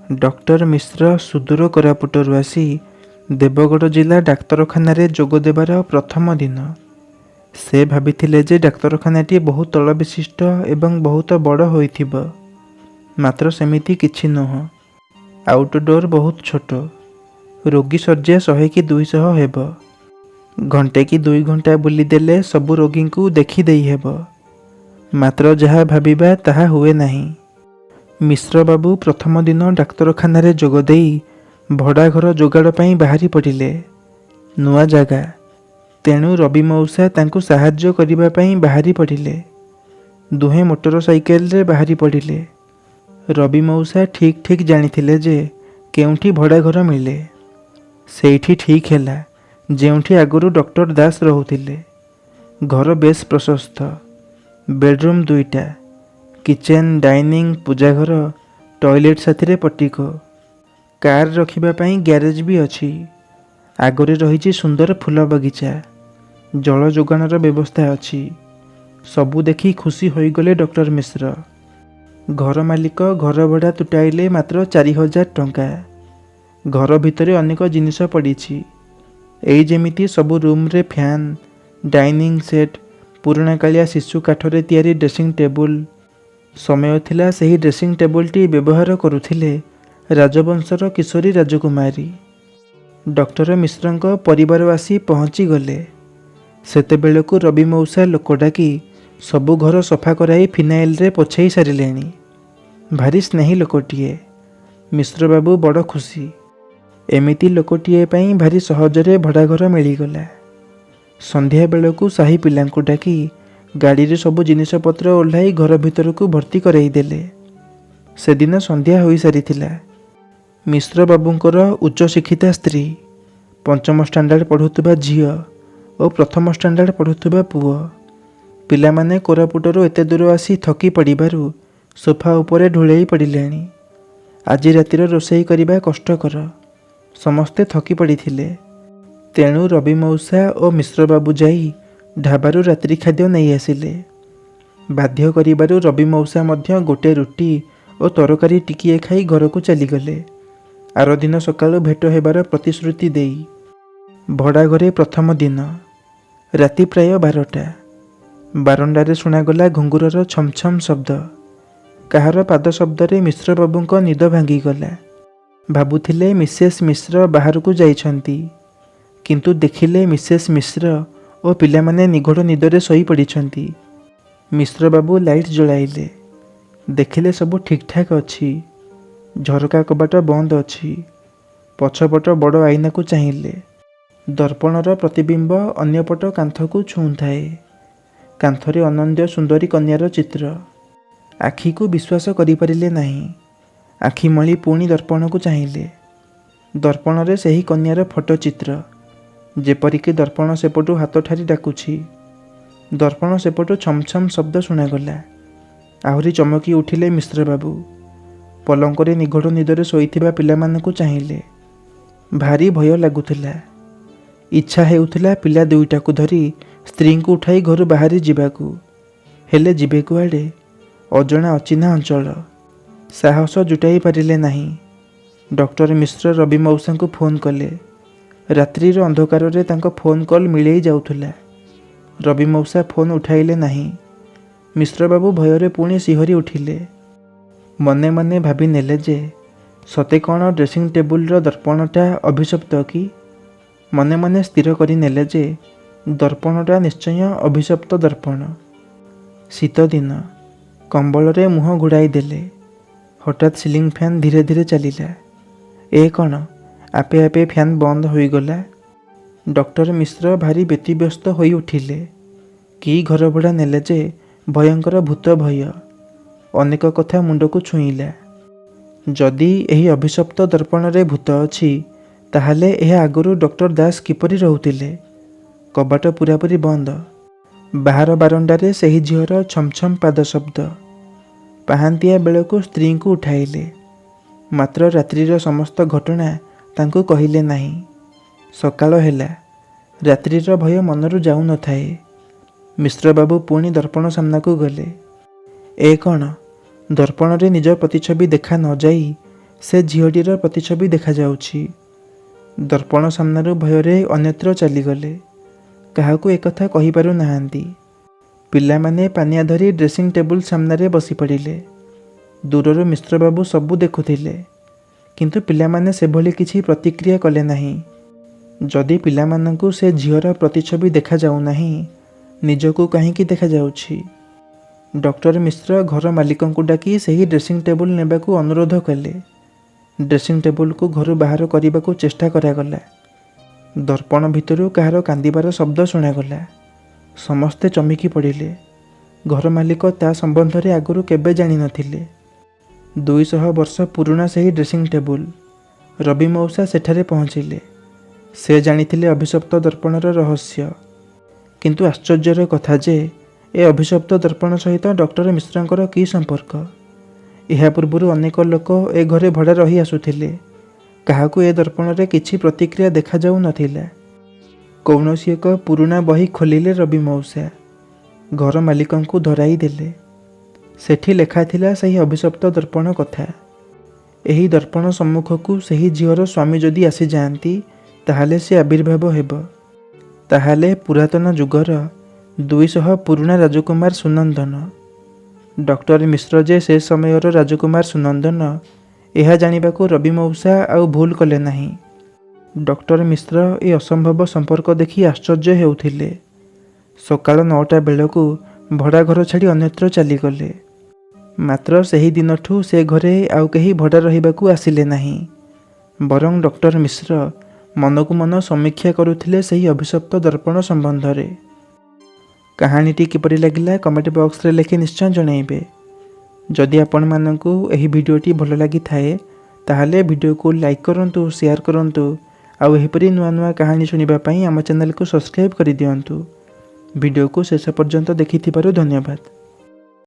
Doctor Mishra ସୁଦୂର କୋରାପୁଟରୁ ଆସି ଦେବଗଡ଼ ଜିଲ୍ଲା ଡାକ୍ତରଖାନାରେ ଯୋଗ ଦେବାର ପ୍ରଥମ ଦିନ। ସେ ଭାବିଥିଲେ ଯେ ଡାକ୍ତରଖାନାଟି ବହୁ ତଳ ବିଶିଷ୍ଟ ଏବଂ ବହୁତ ବଡ଼ ହୋଇଥିବ। ମାତ୍ର ସେମିତି କିଛି ନୁହଁ। ଆଉଟଡୋର ବହୁତ ଛୋଟ। ରୋଗୀ ଶଯ୍ୟା 100 କି 200 ହେବ। ଘଣ୍ଟେ କି 2 ଘଣ୍ଟା ବୁଲିଦେଲେ ସବୁ ରୋଗୀଙ୍କୁ ଦେଖି ଦେଇହେବ। ମାତ୍ର ଯାହା ଭାବିବା ତାହା ହୁଏ ନାହିଁ। ମିଶ୍ରବାବୁ ପ୍ରଥମ ଦିନ ଡାକ୍ତରଖାନାରେ ଯୋଗଦେଇ ଭଡ଼ାଘର ଯୋଗାଡ଼ ପାଇଁ ବାହାରି ପଡ଼ିଲେ। ନୂଆ ଜାଗା, ତେଣୁ ରବି ମଉସା ତାଙ୍କୁ ସାହାଯ୍ୟ କରିବା ପାଇଁ ବାହାରି ପଡ଼ିଲେ। ଦୁହେଁ ମୋଟର ସାଇକେଲରେ ବାହାରି ପଡ଼ିଲେ। ରବି ମଉସା ଠିକ୍ ଠିକ୍ ଜାଣିଥିଲେ ଯେ କେଉଁଠି ଭଡ଼ାଘର ମିଳେ। ସେଇଠି ଠିକ୍ ହେଲା, ଯେଉଁଠି ଆଗରୁ ଡକ୍ଟର ଦାସ ରହୁଥିଲେ। ଘର ବେଶ୍ ପ୍ରଶସ୍ତ। ବେଡ଼ରୁମ୍ ଦୁଇଟା, କିଚେନ୍, ଡାଇନିଂ, ପୂଜାଘର, ଟଏଲେଟ୍ ସାଥିରେ ପୋର୍ଟିକୋ। କାର୍ ରଖିବା ପାଇଁ ଗ୍ୟାରେଜ୍ ବି ଅଛି। ଆଗରେ ରହିଛି ସୁନ୍ଦର ଫୁଲ ବଗିଚା। ଜଳ ଯୋଗାଣର ବ୍ୟବସ୍ଥା ଅଛି। ସବୁ ଦେଖି ଖୁସି ହୋଇଗଲେ ଡକ୍ଟର ମିଶ୍ର। ଘର ମାଲିକ ଘର ଭଡ଼ା ତୁଟାଇଲେ ମାତ୍ର 4000 ଟଙ୍କା। ଘର ଭିତରେ ଅନେକ ଜିନିଷ ପଡ଼ିଛି। ଏଇ ଯେମିତି ସବୁ ରୁମ୍ରେ ଫ୍ୟାନ୍, ଡାଇନିଂ ସେଟ୍, ପୁରୁଣାକାଳିଆ ଶିଶୁ କାଠରେ ତିଆରି ଡ୍ରେସିଂ ଟେବୁଲ। ସମୟ ଥିଲା, ସେହି ଡ୍ରେସିଂ ଟେବୁଲଟି ବ୍ୟବହାର କରୁଥିଲେ ରାଜବଂଶର କିଶୋରୀ ରାଜକୁମାରୀ। ଡକ୍ଟର ମିଶ୍ରଙ୍କ ପରିବାର ଆସି ପହଞ୍ଚିଗଲେ। ସେତେବେଳକୁ ରବି ମଉସା ଲୋକ ଡାକି ସବୁ ଘର ସଫା କରାଇ ଫିନାଇଲରେ ପୋଛେଇ ସାରିଲେଣି। ଭାରି ସ୍ନେହୀ ଲୋକଟିଏ। ମିଶ୍ରବାବୁ ବଡ଼ ଖୁସି। ଏମିତି ଲୋକଟିଏ ପାଇଁ ଭାରି ସହଜରେ ଭଡ଼ାଘର ମିଳିଗଲା। ସନ୍ଧ୍ୟାବେଳକୁ ସାହି ପିଲାଙ୍କୁ ଡାକି ଗାଡ଼ିରୁ ସବୁ ଜିନିଷପତ୍ର ଓହ୍ଲାଇ ଘର ଭିତରକୁ ଭର୍ତ୍ତି କରେଇଦେଲେ। ସେଦିନ ସନ୍ଧ୍ୟା ହୋଇସାରିଥିଲା। ମିଶ୍ରବାବୁଙ୍କର ଉଚ୍ଚଶିକ୍ଷିତା ସ୍ତ୍ରୀ, ପଞ୍ଚମ ଷ୍ଟାଣ୍ଡାର୍ଡ଼ ପଢ଼ୁଥିବା ଝିଅ ଓ ପ୍ରଥମ ଷ୍ଟାଣ୍ଡାର୍ଡ଼ ପଢ଼ୁଥିବା ପୁଅ। ପିଲାମାନେ କୋରାପୁଟରୁ ଏତେ ଦୂର ଆସି ଥକି ପଡ଼ିବାରୁ ସୋଫା ଉପରେ ଢୁଳେଇ ପଡ଼ିଲେଣି। ଆଜି ରାତିର ରୋଷେଇ କରିବା କଷ୍ଟକର। ସମସ୍ତେ ଥକି ପଡ଼ିଥିଲେ। ତେଣୁ ରବି ମଉସା ଓ ମିଶ୍ରବାବୁ ଯାଇ ଢାବାରୁ ରାତ୍ରି ଖାଦ୍ୟ ନେଇ ଆସିଲେ। ବାଧ୍ୟ କରିବାରୁ ରବି ମଉସା ମଧ୍ୟ ଗୋଟେ ରୁଟି ଓ ତରକାରୀ ଟିକିଏ ଖାଇ ଘରକୁ ଚାଲିଗଲେ, ଆରଦିନ ସକାଳୁ ଭେଟ ହେବାର ପ୍ରତିଶ୍ରୁତି ଦେଇ। ଭଡ଼ାଘରେ ପ୍ରଥମ ଦିନ। ରାତି ପ୍ରାୟ 12ଟା। ବାରଣ୍ଡାରେ ଶୁଣାଗଲା ଘୁଙ୍ଗୁରର ଛମଛମ ଶବ୍ଦ। କାହାର ପାଦ ଶବ୍ଦରେ ମିଶ୍ରବାବୁଙ୍କ ନିଦ ଭାଙ୍ଗିଗଲା। ଭାବୁଥିଲେ ମିସେସ୍ ମିଶ୍ର ବାହାରକୁ ଯାଇଛନ୍ତି। କିନ୍ତୁ ଦେଖିଲେ ମିସେସ୍ ମିଶ୍ର ଓ ପିଲାମାନେ ନିଘୋଡ଼ ନିଦରେ ଶୋଇପଡ଼ିଛନ୍ତି। ମିଶ୍ରବାବୁ ଲାଇଟ୍ ଜଳାଇଲେ। ଦେଖିଲେ ସବୁ ଠିକ୍ଠାକ୍ ଅଛି। ଝରକା କବାଟ ବନ୍ଦ ଅଛି। ପଛପଟ ବଡ଼ ଆଇନାକୁ ଚାହିଁଲେ। ଦର୍ପଣର ପ୍ରତିବିମ୍ବ ଅନ୍ୟପଟ କାନ୍ଥକୁ ଛୁଉଁଥାଏ। କାନ୍ଥରେ ଅନନ୍ଦ୍ୟ ସୁନ୍ଦରୀ କନ୍ୟାର ଚିତ୍ର। ଆଖିକୁ ବିଶ୍ୱାସ କରିପାରିଲେ ନାହିଁ। ଆଖି ମଳି ପୁଣି ଦର୍ପଣକୁ ଚାହିଁଲେ। ଦର୍ପଣରେ ସେହି କନ୍ୟାର ଫଟୋଚିତ୍ର। ଯେପରିକି ଦର୍ପଣ ସେପଟୁ ହାତ ଠାରି ଡାକୁଛି। ଦର୍ପଣ ସେପଟୁ ଛମଛମ ଶବ୍ଦ ଶୁଣାଗଲା। ଆହୁରି ଚମକି ଉଠିଲେ ମିଶ୍ରବାବୁ। ପଲଙ୍କରେ ନିଘୋଡ଼ ନିଦରେ ଶୋଇଥିବା ପିଲାମାନଙ୍କୁ ଚାହିଁଲେ। ଭାରି ଭୟ ଲାଗୁଥିଲା। ଇଚ୍ଛା ହେଉଥିଲା ପିଲା ଦୁଇଟାକୁ ଧରି ସ୍ତ୍ରୀଙ୍କୁ ଉଠାଇ ଘରୁ ବାହାରି ଯିବାକୁ। ହେଲେ ଯିବେ କୁଆଡ଼େ? ଅଜଣା ଅଚିହ୍ନା ଅଞ୍ଚଳ। ସାହସ ଜୁଟାଇ ପାରିଲେ ନାହିଁ। ଡକ୍ଟର ମିଶ୍ର ରବି ମଉସାଙ୍କୁ ଫୋନ୍ କଲେ। ରାତ୍ରିର ଅନ୍ଧକାରରେ ତାଙ୍କ ଫୋନ୍ କଲ୍ ମିଳେଇ ଯାଉଥିଲା। ରବି ମଉସା ଫୋନ୍ ଉଠାଇଲେ ନାହିଁ। ମିଶ୍ରବାବୁ ଭୟରେ ପୁଣି ଶିହରି ଉଠିଲେ। ମନେ ମନେ ଭାବିନେଲେ ଯେ ସତେ କ'ଣ ଡ୍ରେସିଂ ଟେବୁଲର ଦର୍ପଣଟା ଅଭିଶପ୍ତ କି? ମନେ ମନେ ସ୍ଥିର କରିନେଲେ ଯେ ଦର୍ପଣଟା ନିଶ୍ଚୟ ଅଭିଶପ୍ତ ଦର୍ପଣ। ଶୀତଦିନ। କମ୍ବଳରେ ମୁହଁ ଘୋଡ଼ାଇ ଦେଲେ। ହଠାତ୍ ସିଲିଂ ଫ୍ୟାନ୍ ଧୀରେ ଧୀରେ ଚାଲିଲା। ଏ କ'ଣ, ଆପେ ଆପେ ଫ୍ୟାନ୍ ବନ୍ଦ ହୋଇଗଲା! ଡକ୍ଟର ମିଶ୍ର ଭାରି ବ୍ୟତିବ୍ୟସ୍ତ ହୋଇଉଠିଲେ। କି ଘର ଭଡ଼ା ନେଲେ ଯେ ଭୟଙ୍କର ଭୂତ ଭୟ! ଅନେକ କଥା ମୁଣ୍ଡକୁ ଛୁଇଁଲା। ଯଦି ଏହି ଅଭିଶପ୍ତ ଦର୍ପଣରେ ଭୂତ ଅଛି, ତାହେଲେ ଏହା ଆଗରୁ ଡକ୍ଟର ଦାସ କିପରି ରହୁଥିଲେ? କବାଟ ପୂରାପୂରି ବନ୍ଦ। ବାହାର ବାରଣ୍ଡାରେ ସେହି ଝିଅର ଛମଛମ ପାଦ ଶବ୍ଦ। ପାହାନ୍ତିଆ ବେଳକୁ ସ୍ତ୍ରୀଙ୍କୁ ଉଠାଇଲେ। ମାତ୍ର ରାତ୍ରିର ସମସ୍ତ ଘଟଣା ତାଙ୍କୁ କହିଲେ ନାହିଁ। ସକାଳ ହେଲା। ରାତ୍ରିର ଭୟ ମନରୁ ଯାଉନଥାଏ। ମିଶ୍ରବାବୁ ପୁଣି ଦର୍ପଣ ସାମ୍ନାକୁ ଗଲେ। ଏ କ'ଣ, ଦର୍ପଣରେ ନିଜ ପ୍ରତିଛବି ଦେଖା ନ ଯାଇ ସେ ଝିଅଟିର ପ୍ରତିଛବି ଦେଖାଯାଉଛି। ଦର୍ପଣ ସାମ୍ନାରୁ ଭୟରେ ଅନ୍ୟତ୍ର ଚାଲିଗଲେ। କାହାକୁ ଏକଥା କହିପାରୁ ନାହାନ୍ତି। ପିଲାମାନେ ପାନିଆ ଧରି ଡ୍ରେସିଂ ଟେବୁଲ ସାମ୍ନାରେ ବସିପଡ଼ିଲେ। ଦୂରରୁ ମିଶ୍ରବାବୁ ସବୁ ଦେଖୁଥିଲେ, କିନ୍ତୁ ପିଲାମାନେ ସେଭଳି କିଛି ପ୍ରତିକ୍ରିୟା କଲେ ନାହିଁ। ଯଦି ପିଲାମାନଙ୍କୁ ସେ ଝିଅର ପ୍ରତିଛବି ଦେଖାଯାଉନାହିଁ, ନିଜକୁ କାହିଁକି ଦେଖାଯାଉଛି? ଡକ୍ଟର ମିଶ୍ର ଘର ମାଲିକଙ୍କୁ ଡାକି ସେହି ଡ୍ରେସିଂ ଟେବୁଲ ନେବାକୁ ଅନୁରୋଧ କଲେ। ଡ୍ରେସିଂ ଟେବୁଲକୁ ଘରୁ ବାହାର କରିବାକୁ ଚେଷ୍ଟା କରାଗଲା। ଦର୍ପଣ ଭିତରୁ କାହାର କାନ୍ଦିବାର ଶବ୍ଦ ଶୁଣାଗଲା। ସମସ୍ତେ ଚମକି ପଡ଼ିଲେ। ଘର ମାଲିକ ତା ସମ୍ବନ୍ଧରେ ଆଗରୁ କେବେ ଜାଣିନଥିଲେ। 200 ବର୍ଷ ପୁରୁଣା ସେହି ଡ୍ରେସିଂ ଟେବୁଲ। ରବି ମଉସା ସେଠାରେ ପହଞ୍ଚିଲେ। ସେ ଜାଣିଥିଲେ ଅଭିଶପ୍ତ ଦର୍ପଣର ରହସ୍ୟ। କିନ୍ତୁ ଆଶ୍ଚର୍ଯ୍ୟର କଥା ଯେ ଏ ଅଭିଶପ୍ତ ଦର୍ପଣ ସହିତ ଡକ୍ଟର ମିଶ୍ରଙ୍କର କି ସମ୍ପର୍କ? ଏହା ପୂର୍ବରୁ ଅନେକ ଲୋକ ଏ ଘରେ ଭଡ଼ା ରହି ଆସୁଥିଲେ। କାହାକୁ ଏ ଦର୍ପଣରେ କିଛି ପ୍ରତିକ୍ରିୟା ଦେଖାଯାଉ ନଥିଲା। କୌଣସି ଏକ ପୁରୁଣା ବହି ଖୋଲିଲେ ରବି ମଉସା। ଘର ମାଲିକଙ୍କୁ ଧରାଇ ଦେଲେ। ସେଠି ଲେଖାଥିଲା ସେହି ଅଭିଶପ୍ତ ଦର୍ପଣ କଥା। ଏହି ଦର୍ପଣ ସମ୍ମୁଖକୁ ସେହି ଝିଅର ସ୍ୱାମୀ ଯଦି ଆସିଯାଆନ୍ତି, ତାହେଲେ ସେ ଆବିର୍ଭାବ ହେବ। ତାହେଲେ ପୁରାତନ ଯୁଗର 200 ପୁରୁଣା ରାଜକୁମାର ସୁନନ୍ଦନ। ଡକ୍ଟର ମିଶ୍ର ଯେ ସେ ସମୟର ରାଜକୁମାର ସୁନନ୍ଦନ, ଏହା ଜାଣିବାକୁ ରବି ମଉସା ଆଉ ଭୁଲ କଲେ ନାହିଁ। ଡକ୍ଟର ମିଶ୍ର ଏ ଅସମ୍ଭବ ସମ୍ପର୍କ ଦେଖି ଆଶ୍ଚର୍ଯ୍ୟ ହେଉଥିଲେ। ସକାଳ 9ଟା ବେଳକୁ ଭଡ଼ା ଘର ଛାଡ଼ି ଅନ୍ୟତ୍ର ଚାଲିଗଲେ। ମାତ୍ର ସେହି ଦିନଠୁ ସେ ଘରେ ଆଉ କେହି ଭଡ଼ା ରହିବାକୁ ଆସିଲେ ନାହିଁ। ବରଂ ଡକ୍ଟର ମିଶ୍ର ମନକୁ ମନ ସମୀକ୍ଷା କରୁଥିଲେ ସେହି ଅଭିଶପ୍ତ ଦର୍ପଣ ସମ୍ବନ୍ଧରେ। କାହାଣୀଟି କିପରି ଲାଗିଲା କମେଣ୍ଟ ବକ୍ସରେ ଲେଖି ନିଶ୍ଚୟ ଜଣାଇବେ। ଯଦି ଆପଣମାନଙ୍କୁ ଏହି ଭିଡ଼ିଓଟି ଭଲ ଲାଗିଥାଏ, ତାହେଲେ ଭିଡ଼ିଓକୁ ଲାଇକ୍ କରନ୍ତୁ, ସେୟାର କରନ୍ତୁ ଆଉ ଏହିପରି ନୂଆ ନୂଆ କାହାଣୀ ଶୁଣିବା ପାଇଁ ଆମ ଚ୍ୟାନେଲକୁ ସବସ୍କ୍ରାଇବ୍ କରିଦିଅନ୍ତୁ। ଭିଡ଼ିଓକୁ ଶେଷ ପର୍ଯ୍ୟନ୍ତ ଦେଖିଥିବାରୁ ଧନ୍ୟବାଦ।